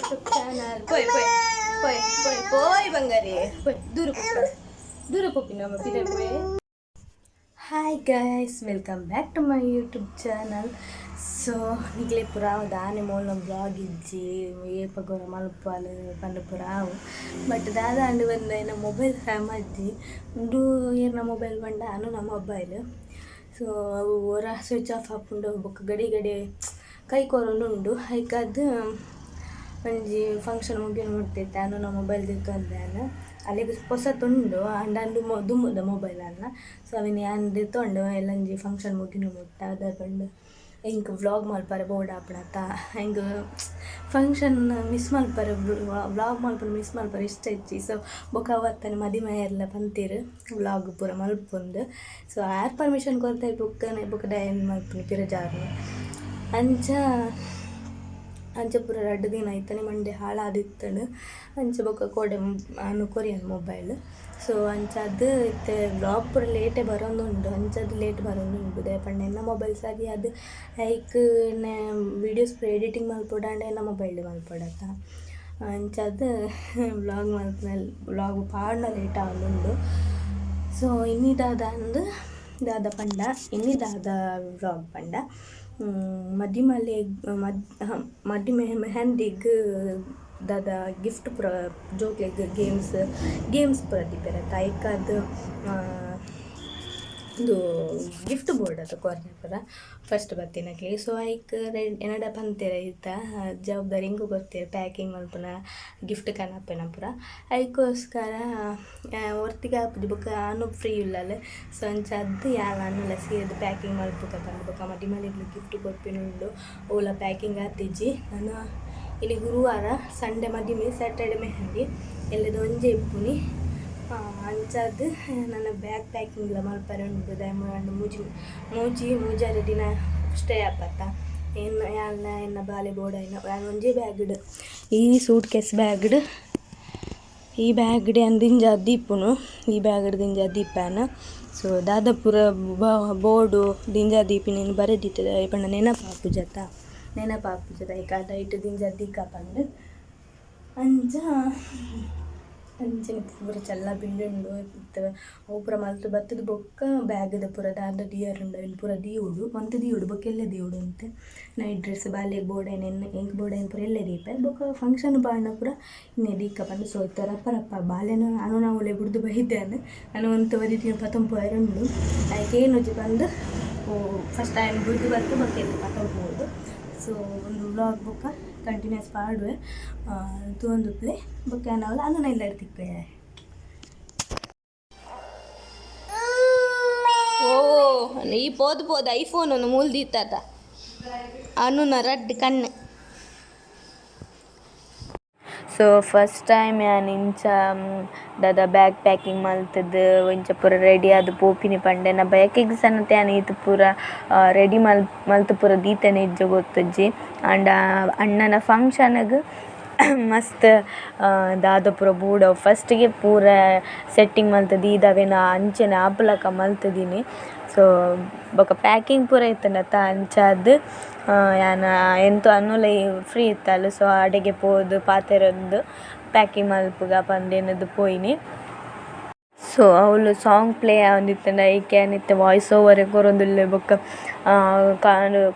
YouTube channel. ಪೋಯ್ ಪೋಯ್ ಪೋಯ್ ಪೋಯ್ ಪೋಯ್ ಬಂಗಾರಿ ಪೋಯ್ ದೂರ ಪೋಪ ದೂರ ಪೋಪಿ ನಮ್ಮ ಪಿದೆ ಪೋಯ್. Hi guys, welcome back to my YouTube channel. So ನಿಗ್ಲೆ ಪುರಾವ್ ದಾನೆ ಮೋಲ್ನ ಬ್ಲಾಗ್ ಇಜ್ಜಿ ಏಪಗೊರ ಮಲ್ಪಾಲ್ ಪಂಡ ಪುರಾವ್. ಬಟ್ ದಾದ ಅಂಡ್ ಬಂದ ಎನ್ನ ಮೊಬೈಲ್ ಅಜ್ಜಿ ಉಂಡು ಏರ್ನ ಮೊಬೈಲ್ ಪಂಡ ಅನುನ ಮೊಬೈಲ್. ಸೊ ಅವು ಒರ ಸ್ವಿಚ್ ಆಫ್ ಆಪುಂಡು, ಬೊಕ್ಕ ಗಡಿ ಗಡಿ ಕೈ ಕೊರೊಂದು ಉಂಡು. ಐಕಾದ್ ಒಂಜಿ ಫಂಕ್ಷನ್ ಮುಗಿನ ಮುಟ್ತಿತ್ತೆ ಅನುನ ಮೊಬೈಲ್ ದೆತ್ತೊಂದೆ. ಅಲೆಗ್ ಪೊಸತುಂಡು ಆಂಡ ಅಂದು ದುಂಬುದ ಮೊಬೈಲ್ ಅಲ್ಲ. ಸೊ ಅವೆನ್ ಯಾನ್ ದೆತ್ತೊಂಡು ಎಲ್ಲಂಜಿ ಫಂಕ್ಷನ್ ಮುಗಿನ ಮುಟ್ಟ. ದಾದ ಪಂಡ ಎಂಕ್ ವ್ಲಾಗ್ ಮಲ್ಪರೆ ಬೋಡಾಪುಣತ. ಎಂಕ್ ಫಂಕ್ಷನ್ ಮಿಸ್ ಮಲ್ಪರೆ, ವ್ಲಾಗ್ ಮಲ್ಪುನ ಮಿಸ್ ಮಲ್ಪರೆ ಇಷ್ಟ ಇಜ್ಜಿ. ಸೊ ಬೊಕ ಅವತ್ತನೆ ಮದಿಮೆ ಎಲ್ಲ ಪಂತೆರ್ ವ್ಲಾಗ್ ಪೂರ ಮಲ್ಪೊಂದು. ಸೊ ಆರ್ ಪರ್ಮಿಷನ್ ಕೊರ್ತೆ ಬೊಕ್ಕನೆ ಬೊಕ ದಾಯೆ ಮಲ್ಪುನಿ ಪಿರ ಜಾರುನಿ. ಅಂಚ ಅಂಚ ಪೂರ ರಡ್ಡ್ ದಿನ ಐತನೆ ಮಂಡೆ ಹಾಳಾದಿತ್ತಂಡ್. ಅಂಚ ಬೊಕ ಕೋಡೆ ಅನು ಕೊರಿಯನ್ ಮೊಬೈಲ್. ಸೊ ಅಂಚಾದ್ ಇತ್ತೆ ವ್ಲಾಗ್ ಪೂರ ಲೇಟೇ ಬರೊಂದುಂಡು. ಅಂಚಾದ್ ಲೇಟ್ ಬರೊಂದುಂಡು. ದಾಯೆ ಪಂಡ ಎನ್ನ ಮೊಬೈಲ್ ಸರಿ ಅದು ಐಕ್ ವೀಡಿಯೋಸ್ ಪೂರ ಎಡಿಟಿಂಗ್ ಮಲ್ಪೊಡಾಂಡ ಎನ್ನ ಮೊಬೈಲ್ಡ್ ಮಲ್ಪೊಡತ್ತ. ಅಂಚಾದ್ ವ್ಲಾಗ್ ಮಲ್ಪುನ ವ್ಲಾಗ್ ಪಾಡುನ ಲೇಟ್ ಆವೊಂದುಂಡು. ಸೊ ಇನಿ ದಾದ ಅಂದ್ ದಾದ ಪಂಡ, ಇನಿ ದಾದ ವ್ಲಾಗ್ ಪಂಡ, ಮದಿಮಲೆ ಮದ್ ಮದಿಮೆ ಮೆಹಂದಿಗ್ ದಾದ ಗಿಫ್ಟ್ ಪೂರ ಜೋಕ್ಲೆಗ್ ಗೇಮ್ಸ್ ಗೇಮ್ಸ್ ಪೂರ ದೀಪೆರತ್ತ. ಐಕಾದ್ ಉಂದು ಗಿಫ್ಟ್ ಬೋಡತ್ತ ಕೊರ್ರೆ ಪೂರ ಫಸ್ಟ್ ಬತ್ತಿನಕ್ಲೆಗ್. ಸೊ ಐಕ್ ಎನಡ ಪಂತೆರ್ ಐತ ಜವಾಬ್ದಾರಿ ಎಂಕ್ ಕೊರ್ತೆರ್, ಪ್ಯಾಕಿಂಗ್ ಮಲ್ಪುನ, ಗಿಫ್ಟ್ ಕನಪಿನ ಪೂರ. ಐಕೋಸ್ಕರ ಒರ್ತಿಗೆ ಆಪುಜಿ, ಬೊಕ್ಕ ಅನು ಫ್ರೀ ಉಲ್ಲಲ್. ಸೊ ಅಂಚಾದ್ ಯಾನ್ ಅನುಲ ಸೇರ್ದ್ ಪ್ಯಾಕಿಂಗ್ ಮಲ್ಪುಗ ಪಂದ್. ಬೊಕ್ಕ ಮದಿಮಲೆಗ್ ಗಿಫ್ಟ್ ಕೊರ್ಪಿನ ಉಂಡು, ಓಲ ಪ್ಯಾಕಿಂಗ್ ಆತಿಜಿ. ನನ ಇನಿ ಗುರುವಾರ, ಸಂಡೆ ಮದಿಮೆ, ಸ್ಯಾಟರ್ಡೆ ಮೆಹಂದಿ, ಎಲ್ಲೆದ ಒಂಜೆ ಇಪ್ಪುನಿ. ಅಂಚಾದ್ ನನ್ನ ಬ್ಯಾಗ್ ಪ್ಯಾಕಿಂಗ್ಲ ಮಲ್ಪರೆ ಉಂಡು. ದಾಯೆ ಪಂಡ ಮೂಜಿ ಮೂಜಿ ಮೂಜರೆ ದಿನ ಸ್ಟೇ ಆಪತ್ತ. ಎನ್ನ ಯಾನ್ ಎನ್ನ ಬಾಲೆ ಬೋಡಾಯಿನ ಯಾನ್ ಒಂಜೇ ಬ್ಯಾಗ್ಡ್, ಈ ಸೂಟ್ ಕೇಸ್ ಬ್ಯಾಗ್ಡ್, ಈ ಬ್ಯಾಗ್ಡ್ ಯಾನ್ ದಿಂಜಾದ್ ದೀಪುನು. ಈ ಬ್ಯಾಗ್ಡ್ ದಿಂಜಾದ್ ದೀಪೇನ. ಸೊ ದಾದ ಪೂರ ಬೋಡು ದಿಂಜಾದ್ ದೀಪಿನ ಬರೆದಿತ್ತೆ. ದಾಯೆ ಪಂಡ ನೆನಪಾಪುಜತ್ತ, ನೆನಪಾಪುಜ ಐಕಾದ್ ಐಟ್ ದಿಂಜಾದ್ ದೀಕ ಪಂದ್. ಅಂಚ ಅಂಚನೆ ಪೂರ ಚಲ್ಲ ಬಿಂಡಿ ಉಂಡು ಇತ್ತೆ. ಅವು ಪೂರ ಮಲ್ತ್ ಬತ್ತುದು ಬೊಕ್ಕ ಬ್ಯಾಗ್ದ ಪೂರ ದಾದ ದೀಯರೆ ಉಂಡು ಅವೆನ್ ಪೂರ ದೀವೊಡು. ಒಂತೆ ದೀವೊಡು, ಬೊಕ್ಕ ಎಲ್ಲೆ ದೀವೊಡು ಒಂತೆ. ನೈಟ್ ಡ್ರೆಸ್ ಬಾಲೆಗ್ ಬೋಡಾಯಿನ, ಎಂಕ್ ಬೋಡಾಯಿನ ಪೂರ ಎಲ್ಲೆ ದೀಪೆ. ಬೊಕ್ಕ ಫಂಕ್ಷನ್ ಪಾಡ್ನ ಪೂರ ಇನಿ ದೀಕ ಪಂದ್. ಸೊ ಇತ್ತೆ ರಪ್ಪ ರಪ್ಪ ಬಾಲೆನ ಅನುನ ಅವ್ಲೆ ಬುಡ್ದು ಬೈದಾನ್. ಅನು ಒಂತೆ ಒರಿದಿನ ಪತೊಂದು ಪೋಯೆರೆ ಉಂಡು. ಐಕ್ ಏನೊಂಜಿ ಪಂದ್ ಫಸ್ಟ್ ಆಯನ್ ಬುಡ್ದು ಬತ್ತು ಬೊಕ್ಕ ಇತ್ತೆ ಪತೊಂದು ಪೋವೊಡು. ಸೊ ಒಂದು ವ್ಲಾಗ್ ಬೊಕ್ಕ ಕಂಟಿನ್ಯೂಸ್ ಪಾಡುವೆ, ತೂವೊಂದುಪ್ಪುಲೆ. ಬೊಕ್ಕ ಯಾನ್ ಅವ್ಲು ಅನುನ ಇಲ್ಲಡ್ ತಿಕ್ಕುವೆ. ಓ ಈ ಪೋದು ಪೋದು ಐಫೋನ್ ಒಂದು ಮೂಲ್ ದೀತಾತ ಅನುನ ರಡ್ಡ್ ಕಣ್ಣು. So first time ಯಾನ್ ಇಂಚ ದಾದ ಬ್ಯಾಗ್ ಪ್ಯಾಕಿಂಗ್ ಮಲ್ತ್‌ದ್ ಇಂಚ ಪೂರ ರೆಡಿ ಆದ್ ಪೋಪಿನಿ ಪಂಡ ಎನ್ನ ಬಯಕೆಗ್ ಸಮೇತ ಯಾನ್ ಈತ್ ಪೂರ ರೆಡಿ ಮಲ್ತ್ ಪೂರ ದೀತೆನ ಇಜ್ಜ ಗೊತ್ತುಜ್ಜಿ. ಆಂಡ ಅಣ್ಣನ ಫಂಕ್ಷನ್‌ಗ್ ಮಸ್ತ್ ದಾದ ಪೂರ ಬೋಡು ಫಸ್ಟ್‌ಗೆ ಪೂರ ಸೆಟ್ಟಿಂಗ್ ಮಲ್ತ್ ದೀದ್ ಅವೆನ್ ಅಂಚನೆ ಆಪುಲಕ ಮಲ್ತ್‌ದಿನಿ. ಸೊ ಬೊಕ ಪ್ಯಾಕಿಂಗ್ ಪೂರ ಇತ್ತ್ಂಡತ, ಅಂಚಾದ್ ಯಾನ್ ಎಂತು ಅನುಲ ಫ್ರೀ ಇತ್ತಲ್. ಸೊ ಅಡೆಗೆ ಪೋದು ಪಾತೆರೊಂದು ಪ್ಯಾಕಿಂಗ್ ಮಲ್ಪುಗ ಪಂದ್ ಎನ್ನುದು ಪೋಯಿನಿ. ಸೊ ಅವ್ಲು ಸಾಂಗ್ ಪ್ಲೇ ಆವೊಂದಿತ್ತ್ಂಡ ಐಕ್ ಯಾನ್ ಇತ್ತೆ ವಾಯ್ಸ್ ಓವರ್ ಕೊರೊಂದುಲ್ಲೆ. ಬೊಕ್ಕ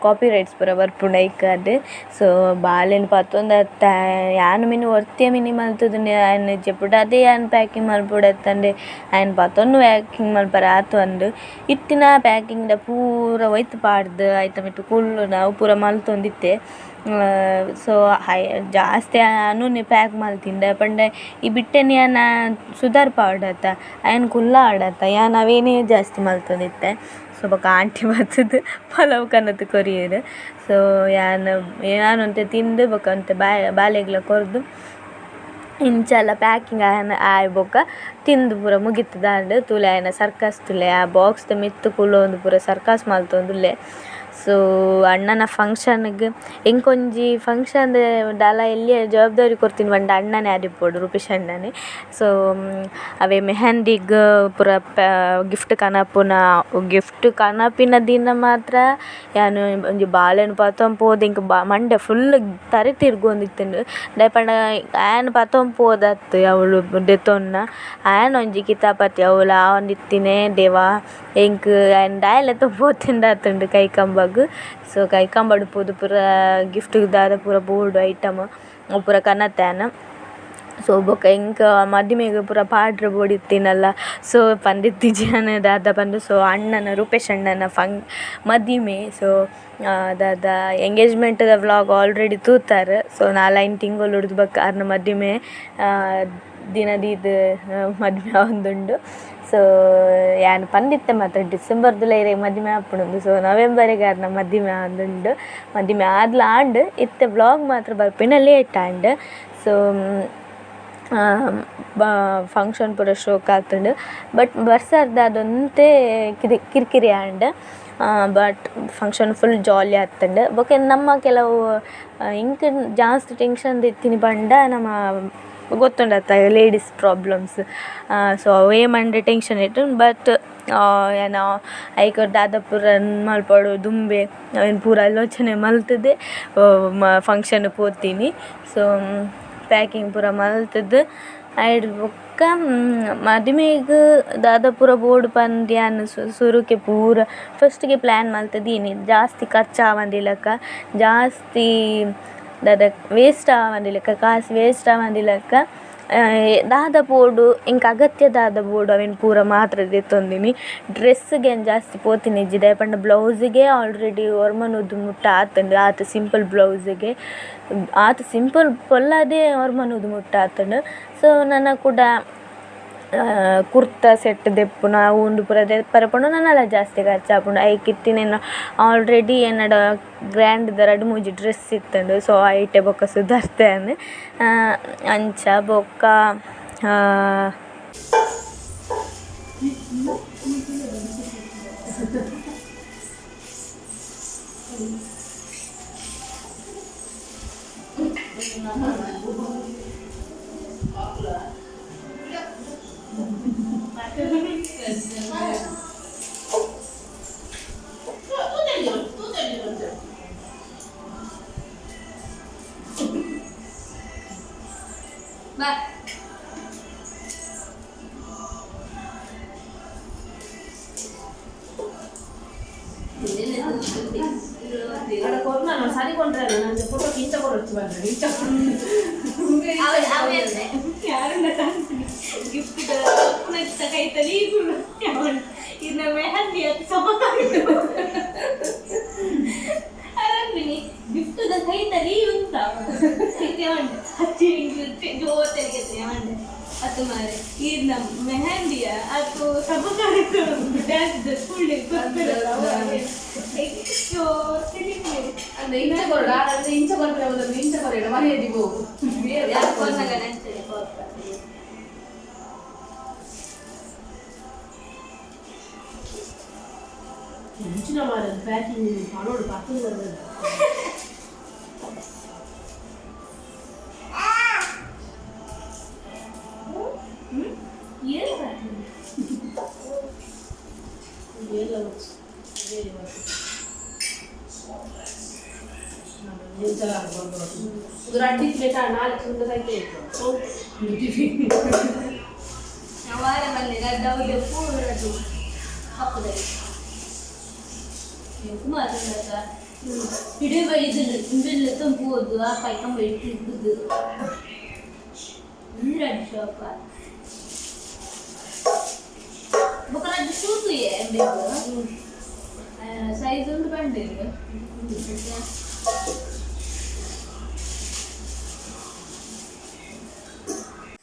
ಕಾಪಿ ರೈಟ್ಸ್ ಪೂರ ಬರ್ಪುಂಡು ಐಕಾದ್. ಸೊ ಬಾಲೆನ್ ಪತೊಂದು ಯಾನ್ ಮಿನಿ ಒರ್ತಿಯೇ ಮಿನಿ ಮಲ್ತುದುಂಡು ಆಯನ್ ಜೆಪುಡಾದೆ ಯಾನ್ ಪ್ಯಾಕಿಂಗ್ ಮಲ್ಪೊಡತ್ತಂದೆ ಆಯನ್ ಪತೊಂದು ಪ್ಯಾಕಿಂಗ್ ಮಲ್ಪರೆ ಆತೊಂದು ಇತ್ತಿನ ಪ್ಯಾಕಿಂಗ್ ದ ಪೂರ ಒಯ್ತ್ ಪಾಡ್ದ್ ಐತ ಮಿತ್ತ್ ಕುಲ್ಲುನ ಅವು ಪೂರ ಮಲ್ತೊಂದಿತ್ತೆ. ಸೊ ಜಾಸ್ತಿ ಅನುನೆ ಪ್ಯಾಕ್ ಮಲ್ತಿಂದ ಪಂಡ ಈ ಬಿಟ್ಟೆನ್ ಯಾನ್ ಸುದಾರ್ ಪಾಡತ್ತ, ಆಯನ್ ಕುಲ್ಲಾಡತ್ತ, ಯಾನ್ ಅವೇನೇ ಜಾಸ್ತಿ ಮಲ್ತೊಂದಿತ್ತೆ. ಸೊ ಬೊಕ ಆಂಟಿ ಬತ್ತುದು ಪಲಾವ್ ಕನತ್ ಕೊರಿಯೆರ್. ಸೊ ಯಾನ್ ಯಾನ್ ಒಂತೆ ತಿಂದು ಬೊಕ ಒಂತೆ ಬಾಲೆಗ್ಲ ಕೊರ್ದು ಇಂಚಲ ಪ್ಯಾಕಿಂಗ್ ಆಯನ ಆಯ್ ಬೊಕ ತಿಂದು ಪೂರ ಮುಗಿತುದಾಂಡ್. ತೂಲೆ ಆಯನ ಸರ್ಕಸ್ ತೂಲೆ, ಆ ಬಾಕ್ಸ್ ದ ಮಿತ್ತ್ ಕುಲ್ಲೊಂದು ಪೂರ ಸರ್ಕಸ್ ಮಲ್ತೊಂದುಲ್ಲೆ. So ಅಣ್ಣನ ಫಂಕ್ಷನ್ಗ್ ಎಂಕೊಂಜಿ ಫಂಕ್ಷನ್ ದಾಲ ಎಲ್ಯ ಜವಾಬ್ದಾರಿ ಕೊರ್ತಿನಿ ಪಂಡ ಅಣ್ಣನೆ ಆದಿಪ್ಪೊಡು ರೂಪೇಶ್ ಅಣ್ಣನೆ. ಸೊ ಅವೇ ಮೆಹಂದಿಗ್ ಪೂರ ಗಿಫ್ಟ್ ಕನಪುನ ಗಿಫ್ಟ್ ಕನಪಿನ ದಿನ ಮಾತ್ರ ಯಾನ್ ಒಂಜಿ ಬಾಲೆನ್ ಪತೊಂದು ಪೋದು ಎಂಕ್ ಮಂಡೆ ಫುಲ್ ತರೆ ತಿರ್ಗೊಂದಿತ್ತುಂಡು. ದಾಯೆ ಪಂಡ ಆಯನ್ ಪತೊಂದು ಪೋದತ್ತು ಅವಳು ದೆತೊನ್ನ ಆಯನ ಒಂಜಿ ಕಿತಾಪತಿ ಅವಳು ಆವೊಂದಿತ್ತಿನೇ ದೇವಾ ಎಂಕ್ ಆಯನ್ ದಾಯೆ ಲೆತ್ತೊಂದು ಪೋತಿಂದಾತುಂಡು ಕೈಕಂಬಗ್. ಸೊ ಕೈಕಂಬಡ್ ಪೋದು ಪೂರ ಗಿಫ್ಟ್ ದಾದ ಪೂರ ಬೋಡು ಐಟಮ್ ಅವು ಪೂರ ಕನತೆ ಆನ್. ಸೊ ಬೊಕ ಎಂಕ್ ಮದಿಮೆಗ್ ಪೂರ ಪಾಡ್ರೆ ಬೋಡಿತ್ತಿನಲ್ಲ ಸೊ ಪಂದಿತ್ತಿಜಿ ಯಾನ್ ದಾದ ಪಂದ್. ಸೊ ಅಣ್ಣನ ರೂಪೇಶ್ ಅಣ್ಣನ ಮದಿಮೆ. ಸೊ ದಾದ ಎಂಗೇಜ್ಮೆಂಟ್ ದ ವ್ಲಾಗ್ ಆಲ್ರೆಡಿ ತೂತಾರ್. ಸೊ 4-5 ತಿಂಗೊಲುಡ್ದು ಬೊಕ ಅರ್ನ ಮದಿಮೆ ದಿನ ದೀದ್ ಮದಿಮೆ ಆವೊಂದುಂಡು. ಸೊ ಯಾನ್ ಪಂದಿತ್ತೆ ಮಾತ್ರ ಡಿಸೆಂಬರ್ ದುಲ ಇರೆಗ್ ಮದಿಮೆ ಆಪುಂಡು. ಸೊ ನವೆಂಬರಿಗೆ ಅರ್ನ ಮದಿಮೆ ಆವೊಂದುಂಡು. ಮದಿಮೆ ಆದ್ಲ ಆಂಡ್ ಇತ್ತೆ ವ್ಲಾಗ್ ಮಾತ್ರ ಬರ್ಪಿನ late and. So function ಪೂರ ಶೋಕ್ ಆತುಂಡು. ಬಟ್ ಬರ್ಸರ್ದ ಅದೊಂತೆ ಕಿರಿಕಿರಿ and. But function full ಜಾಲಿ ಆತುಂಡು. ಬೊಕ ನಮ್ಮ ಕೆಲವು ಎಂಕ್ ಜಾಸ್ತಿ ಟೆನ್ಷನ್ ಇತ್ತಿನಿ ಪಂಡ ನಮ್ಮ ಗೊತ್ತುಂಡತ್ತ ladies problems. So ಅವೇ ಮಂಡೆ ಟೆನ್ಷನ್ ಇಟ್ಟು. ಬಟ್ ಯಾನ್ ಐಕ್ ದಾದ ಪೂರ ಮಲ್ಪೊಡು ದುಂಬೆ ಅವೆನ್ ಪೂರ ಆಲೋಚನೆ ಮಲ್ತುದೆ ಫಂಕ್ಷನ್ ಪೋತೀನಿ. ಸೊ ಪ್ಯಾಕಿಂಗ್ ಪೂರ ಮಲ್ತುದು ಐಡ್ ಬೊಕ್ಕ ಮದಿಮೆಗ್ ದಾದ ಪೂರ ಬೋಡು ಪಂದ್ ಯಾನ್ ಸುರುಕೆ ಪೂರ ಫಸ್ಟ್ಗೆ ಪ್ಲ್ಯಾನ್ ಮಲ್ತುದೀನಿ. ಜಾಸ್ತಿ ಖರ್ಚು ಆವಂದಿಲಕ ಜಾಸ್ತಿ ದಾದ ವೇಸ್ಟ್ ಆವಂದಿಲಕ ಕಾಸು ವೇಸ್ಟ್ ಆವಂದಿಲಕ ದಾದ ಬೋಡು ಎಂಕ್ ಅಗತ್ಯ ದಾದ ಬೋಡು ಅವೆನ್ ಪೂರ ಮಾತ್ರ ದೆತ್ತೊಂದಿನಿ. ಡ್ರೆಸ್ಸ್ಗೆ ಏನ್ ಜಾಸ್ತಿ ಪೋತಿನಿಜ್ಜಿ ದಾಯೆ ಪಂಡ ಬ್ಲೌಸಿಗೆ ಆಲ್ರೆಡಿ ಒರ್ಂಬನೂದು ಮುಟ್ಟ ಆತುಂಡು. ಆತ್ ಸಿಂಪಲ್ ಬ್ಲೌಸಿಗೆ ಆತ್ ಸಿಂಪಲ್ ಪೊಲ್ಲಾದೆ ಒರ್ಂಬನೂದು ಮುಟ್ಟ ಆತುಂಡು. ಸೊ ನನ ಕುಡ ಕುರ್ತಾ ಸೆಟ್ ದೆಪ್ಪುನ ಉಂದು ಪೂರ ದೆಪ್ಪರೆ ಪೋಂಡ ನನಲ ಜಾಸ್ತಿ ಖರ್ಚು ಆಪುಂಡು. ಐಕ್ ಇತ್ತಿನೆನ್ ಆಲ್ರೆಡಿ ಎನ್ನಡ ಗ್ರ್ಯಾಂಡ್ ದ ರಡ್ಡ್ ಮೂಜಿ ಡ್ರೆಸ್ ಇತ್ತುಂಡು. ಸೊ ಐಟೆ ಬೊಕ ಸುಧಾರ್ತೆ ಯಾನ್ ಅಂಚ ಬೊಕ್ಕ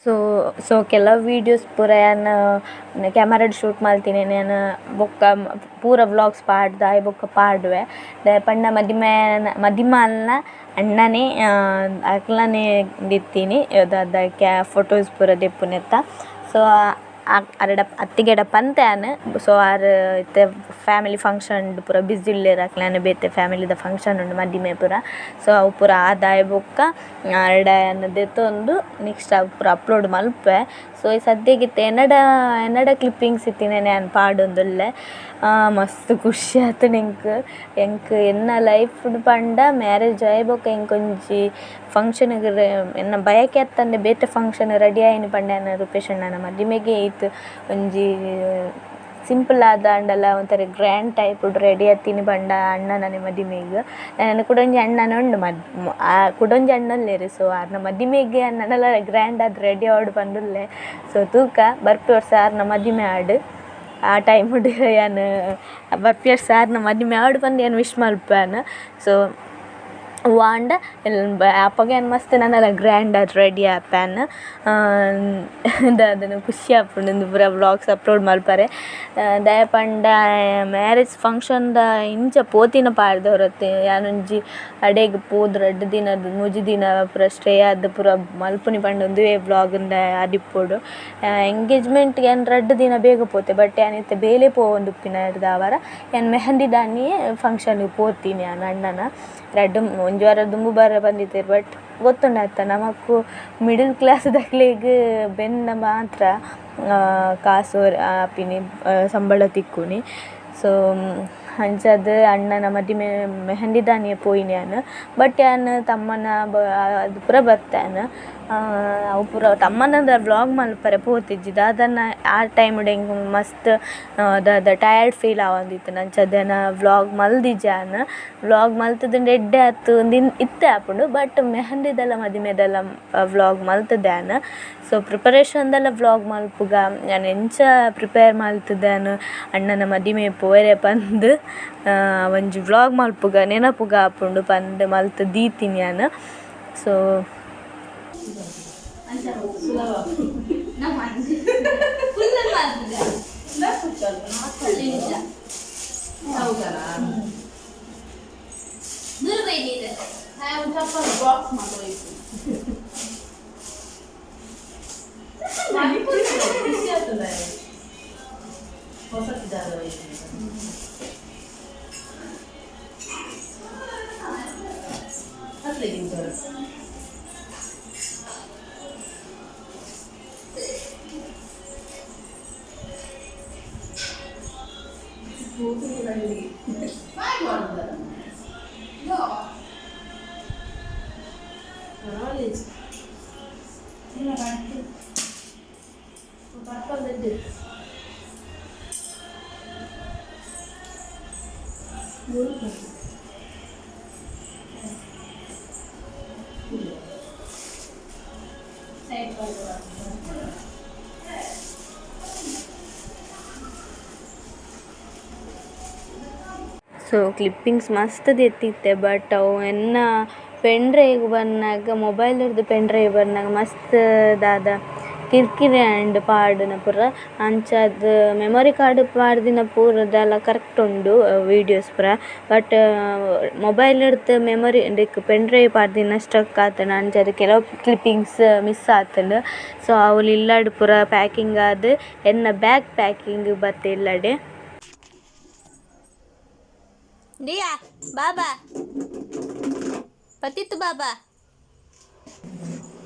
ಸೊ ಸೊ ಕೆಲವು ವೀಡಿಯೋಸ್ ಪೂರ ಯಾನ್ ಕ್ಯಾಮರಾಡ್ ಶೂಟ್ ಮಲ್ತಿನಿ ಯಾನ್ ಬೊಕ್ಕ ಪೂರ ವ್ಲಾಗ್ಸ್ ಪಾಡ್ದು ಆಯ್ ಬೊಕ್ಕ ಪಾಡುವೆ. ದಾಯೆ ಪಂಡ ಮದಿಮೆ ಮದಿಮಾಲ್ನ ಅಣ್ಣನೇ ಅಕ್ಲನೆ ದಿತ್ತೀನಿ ದಾದ ಕ್ಯಾ ಫೋಟೋಸ್ ಪೂರ ದೆಪ್ಪುನೆತ್ತ. ಸೊ ಅರೆಡ ಅತ್ತಿಗೆಡ ಪಂತೆ ಆನ್. ಸೊ ಆರ್ ಇತ್ತೆ ಫ್ಯಾಮಿಲಿ ಫಂಕ್ಷನ್ ಪೂರ ಬಿಸಿ ಉಲ್ಲೆರ್ ಅಕ್ಲೆನ ಬೇತೆ ಫ್ಯಾಮಿಲಿದ ಫಂಕ್ಷನ್ ಉಂಡು ಮದಿಮೆ ಪೂರ. ಸೊ ಅವು ಪೂರ ಆದಾಯ ಬೊಕ್ಕ ಅರೆಡ ಯಾನ್ ದೆತ್ತೊಂದು ನೆಕ್ಸ್ಟ್ ಅವು ಪೂರ ಅಪ್ಲೋಡ್ ಮಲ್ಪೆ. ಸೊ ಸದ್ಯಗಿತ್ತೆ ಎನ್ನಡ ಎನ್ನಡ ಕ್ಲಿಪ್ಪಿಂಗ್ಸ್ ಇತ್ತಿನ ಯಾನ್ ಪಾಡೊಂದುಲ್ಲೆ. ಮಸ್ತ್ ಖುಷಿ ಆತುಂಡು ಎಂಕ್ ಎಂಕ್ ಎನ್ನ ಲೈಫ್ ಪಂಡ ಮ್ಯಾರೇಜ್ ಆಯಿ ಬೊಕ್ಕ ಎಂಕೊಂಜಿ ಫಂಕ್ಷನ್ ಎನ್ನ ಬಯಕೆ ಅತ್ತಂದೆ ಬೇತೆ ಫಂಕ್ಷನ್ ರೆಡಿ ಆಯಿನಿ ಪಂಡ ಎನ್ನ ರೂಪೇಶ್ ಅಣ್ಣನ ಮದಿಮೆಗೆ ಈತ್ ಒಂಜಿ ಸಿಂಪಲ್ ಆದಾಂಡಲ ಒಂಥರ grand type ready ಆತೀನಿ ಪಂಡ ಅಣ್ಣನ ಮದಿಮೆಗ್. ಯಾನ್ ಕುಡೊಂಜಿ ಅಣ್ಣನ ಉಂಡು ಕುಡೊಂಜಿ ಅಣ್ಣ ಉಲ್ಲೆರ್. ಸೊ ಆರ್ನ ಮದಿಮೆಗ್ ನನಲ ಗ್ರ್ಯಾಂಡ್ ಆದ್ ರೆಡಿ ಆವೊಡು ಪಂದುಲ್ಲೆ. ಸೊ ತೂಕ ಬರ್ಪಿ ವರ್ಷ ಆರ್ನ ಮದಿಮೆ ಆಡ್ ಆ ಟೈಮ್ ಯಾನ್ ಬರ್ಪಿ ವರ್ಷ ಆರ್ನ ಮದಿಮೆ ಆವಡ್ ಪಂದ್ ಯಾನ್ ವಿಶ್ ಮಲ್ಪುವೆ. ಸೊ ವಾಂಡ ಅಪಗ ಯಾನ್ ಮಸ್ತ್ ನನಲ ಗ್ರ್ಯಾಂಡ್ ಆದ್ ರೆಡಿ ಆಪೆನ್. ದಾದನ ಖುಷಿ ಆಪುಂಡು ಉಂದು ಪೂರ ವ್ಲಾಗ್ಸ್ ಅಪ್ಲೋಡ್ ಮಲ್ಪರೆ. ದಾಯೆ ಪಂಡ ಮ್ಯಾರೇಜ್ ಫಂಕ್ಷನ್ ದ ಇಂಚ ಪೋತಿನ ಪಾಡ್ದ ಹೊರತು ಯಾನೊಂಜಿ ಅಡೆಗ್ ಪೋದು ರಡ್ಡ್ ದಿನ ಮೂಜಿ ದಿನ ಪೂರ ಸ್ಟೇ ಆದ್ ಪೂರ ಮಲ್ಪುನಿ ಪಂಡ ಉಂದುವೇ ವ್ಲಾಗ್ ಉಂದು ಆದಿಪ್ಪೊಡು. ಎಂಗೇಜ್ಮೆಂಟ್ ಯಾನ್ ರಡ್ಡ್ ದಿನ ಬೇಗ ಪೋತೆ ಬಟ್ ಯಾನ್ ಇತ್ತೆ ಬೇಲೆ ಪೋವೊಂದುಪ್ಪಿನರ್ದಾವರ ಯಾನ್ ಮೆಹಂದಿ ದಾನಿಯೇ ಫಂಕ್ಷನ್ ಪೋತೀನಿ ಯಾನ್ ಅಣ್ಣನ ರಡ್ಡ್ ಒಂಜಿ ವಾರ ದುಂಬು ಬರ ಬಂದಿತ್ತೆರ್ ಬಟ್ ಗೊತ್ತುಂಡತ್ತ ನಮಕ್ಕು ಮಿಡಲ್ ಕ್ಲಾಸ್ ದಕ್ಲೆಗ್ ಬೆಂದ ಮಾತ್ರ ಕಾಸು ಆಪಿನಿ ಸಂಬಳ ತಿಕ್ಕುನಿ. ಸೊ ಅಂಚಾದ್ ಅಣ್ಣನ ಮದಿಮೆ ಮೆಹಂದಿ ದಾನಿಯೇ ಪೋಯಿನಿ ಯಾನ್. ಬಟ್ ಯಾನ್ ತಮ್ಮನ ಅದು ಪೂರ ಬತ್ತೇನ್ ಅವು ಪೂರ ತಮ್ಮನದ ವ್ಲಾಗ್ ಮಲ್ಪರೆ ಪೋತಿಜ್ಜಿ ದಾದನ ಆ ಟೈಮ್ ಎಂಕ್ ಮಸ್ತ್ ದಾದ ಟಯರ್ಡ್ ಫೀಲ್ ಆವೊಂದಿತ್ತ್ಂಡ್ ಅಂಚಾದ್ ಯಾನ್ ವ್ಲಾಗ್ ಮಲ್ದಿಜಿ ಯಾನ್. ವ್ಲಾಗ್ ಮಲ್ತುದುಂಡ ಎಡ್ಡೆ ಆತು ಇತ್ತೆ ಆಪುಂಡು ಬಟ್ ಮೆಹಂದಿದೆಲ್ಲ ಮದಿಮೆದೆಲ್ಲ ವ್ಲಾಗ್ ಮಲ್ತುದೆ ಯಾನ್. ಸೊ ಪ್ರಿಪರೇಷನ್ದೆಲ್ಲ ವ್ಲಾಗ್ ಮಲ್ಪುಗ ಯಾನ್ ಎಂಚ ಪ್ರಿಪೇರ್ ಮಲ್ತುದೆ ಅಣ್ಣನ ಮದಿಮೆ ಪೋಯೆರೆ ಪಂದ್ ಒಂಜಿ ವ್ಲಾಗ್ ಮಲ್ಪುಗ ನೆನಪುಗ ಆಪುಂಡು ಪಂದ್ ಮಲ್ತ್ ದೀತಿನಿ ಯಾನ್. ಸೊ ಸೊ ಕ್ಲಿಪ್ಪಿಂಗ್ಸ್ ಮಸ್ತ್ ದೆತ್ತಿತ್ತೆ ಬಟ್ ಅವು ಎನ್ನ ಪೆನ್ ಡ್ರೈವ್ ಬನ್ನಗ ಮೊಬೈಲ್ ಡ್ದು ಪೆನ್ ಡ್ರೈವ್ ಬನ್ನಗ ಮಸ್ತ್ ದಾದ ಕಿರ್ಕಿರಿ ಆಂಡ್ ಪಾಡುನ ಪೂರ. ಅಂಚಾದ್ ಮೆಮೊರಿ ಕಾರ್ಡ್ ಪಾಡ್ದಿನ ಪೂರ ದಾಲ ಕರೆಕ್ಟ್ ಉಂಡು ವೀಡಿಯೋಸ್ ಪೂರ ಬಟ್ ಮೊಬೈಲ್ ಡ್ದು ಮೆಮೊರಿ ಇಂದೆಕ್ ಪೆನ್ ಡ್ರೈವ್ ಪಾಡ್ದಿನ ಸ್ಟಕ್ ಆತುಂಡು ಅಂಚಾದ್ ಕೆಲವು ಕ್ಲಿಪ್ಪಿಂಗ್ಸ್ ಮಿಸ್ ಆತುಂಡು. ಸೊ ಅವ್ಲು ಇಲ್ಲಡ್ ಪೂರ ಪ್ಯಾಕಿಂಗ್ ಆದ್ ಎನ್ನ ಬ್ಯಾಗ್ ಪ್ಯಾಕಿಂಗ್ ಬತ್ತೆ ಇಲ್ಲಡೆ. ದಿಯಾ ಬಾಬಾ ಪತಿತ್ತು ಬಾಬಾ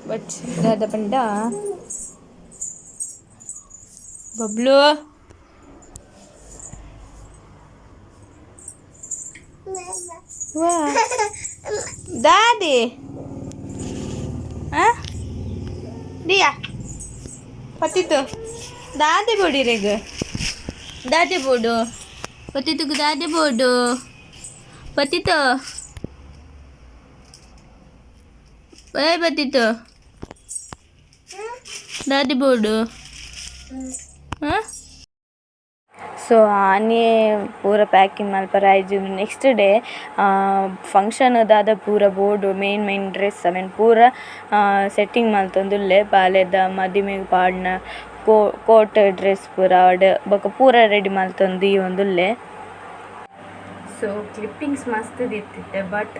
ಬಟ್ ದಾದ ಪಂಡ ಬಬ್ಲು ವಾ ದಾದಿ ಆ ದಿಯಾ ಪತಿತ್ತು ದಾದೆ ಬೋಡಿರೆಗ್ ದಾದೆ ಬೋಡು ಪತಿತ್ತುಗು ದಾದೆ ಬೋಡು ಪತಿತ್ತು ಏ ಪತಿತ್ತು ದಾದೆ ಬೋಡು. ಸೊ ಆನಿ ಪೂರ ಪ್ಯಾಕಿಂಗ್ ಮಲ್ಪರೆ ಆಯ್ಜಿ next day function ದಾದ ಪೂರ ಬೋಡು main main dress ಅವೆನ್ ಪೂರ ಸೆಟ್ಟಿಂಗ್ ಮಲ್ತೊಂದುಲ್ಲೆ. ಬಾಲೆದ ಮದಿಮೆಗ್ ಪಾಡ್ನ ಕೋಟ್ ಡ್ರೆಸ್ ಪೂರ ಆವಡ್ ಬೊಕ ಪೂರ ರೆಡಿ ಮಲ್ತೊಂದು ದೀವೊಂದುಲ್ಲೆ. ಸೊ ಕ್ಲಿಪ್ಪಿಂಗ್ಸ್ ಮಸ್ತ್ ದಿತ್ತಿತ್ತೆ ಬಟ್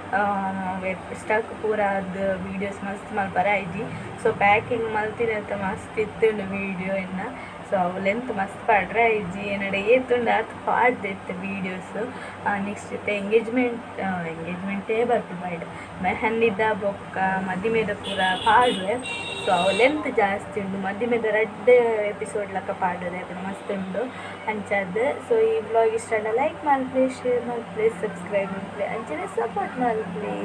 ಸ್ಟಕ್ ಪೂರ ಆದ್ ವೀಡಿಯೋಸ್ ಮಸ್ತ್ ಮಲ್ಪರೆ ಆಯ್ಜಿ. ಸೊ ಪ್ಯಾಕಿಂಗ್ ಮಲ್ತಿನಂತ ಮಸ್ತ್ ಇತ್ತುಂಡು ವೀಡಿಯೋ ಎನ್ನ. ಸೊ ಅವು ಲೆಂತ್ ಮಸ್ತ್ ಪಾಡ್ರೆ ಇಜ್ಜಿ, ಎನ್ನಡ ಏತುಂಡು ಆತ್ ಪಾಡ್ದೆ ವೀಡಿಯೋಸ್. ನೆಕ್ಸ್ಟ್ ಇತ್ತೆ ಎಂಗೇಜ್ಮೆಂಟ್, ಎಂಗೇಜ್ಮೆಂಟೇ ಬರ್ಪುಂಡು ಬೈಡ್, ಮೆಹಂದಿದ ಬೊಕ್ಕ ಮದಿಮೆದ ಪೂರ ಪಾಡುವೆ. ಸೊ ಅವು ಲೆಂತ್ ಜಾಸ್ತಿ ಉಂಡು. ಮದಿಮೆದ ರಡ್ಡ್ ಎಪಿಸೋಡ್ ಲಕ್ಕ ಪಾಡುವೆ, ಅಪುಂಡು ಮಸ್ತ್ ಉಂಡು ಅಂಚಾದ್. ಸೊ ಈ ವ್ಲಾಗ್ ಇಷ್ಟ ಆಂಡ ಲೈಕ್ ಮಲ್ಪುಲೆ, ಶೇರ್ ಮಲ್ಪುಲೆ, ಸಬ್ಸ್ಕ್ರೈಬ್ ಮಲ್ಪುಲೆ, ಅಂಚನೆ ಸಪೋರ್ಟ್ ಮಲ್ಪುಲೆ.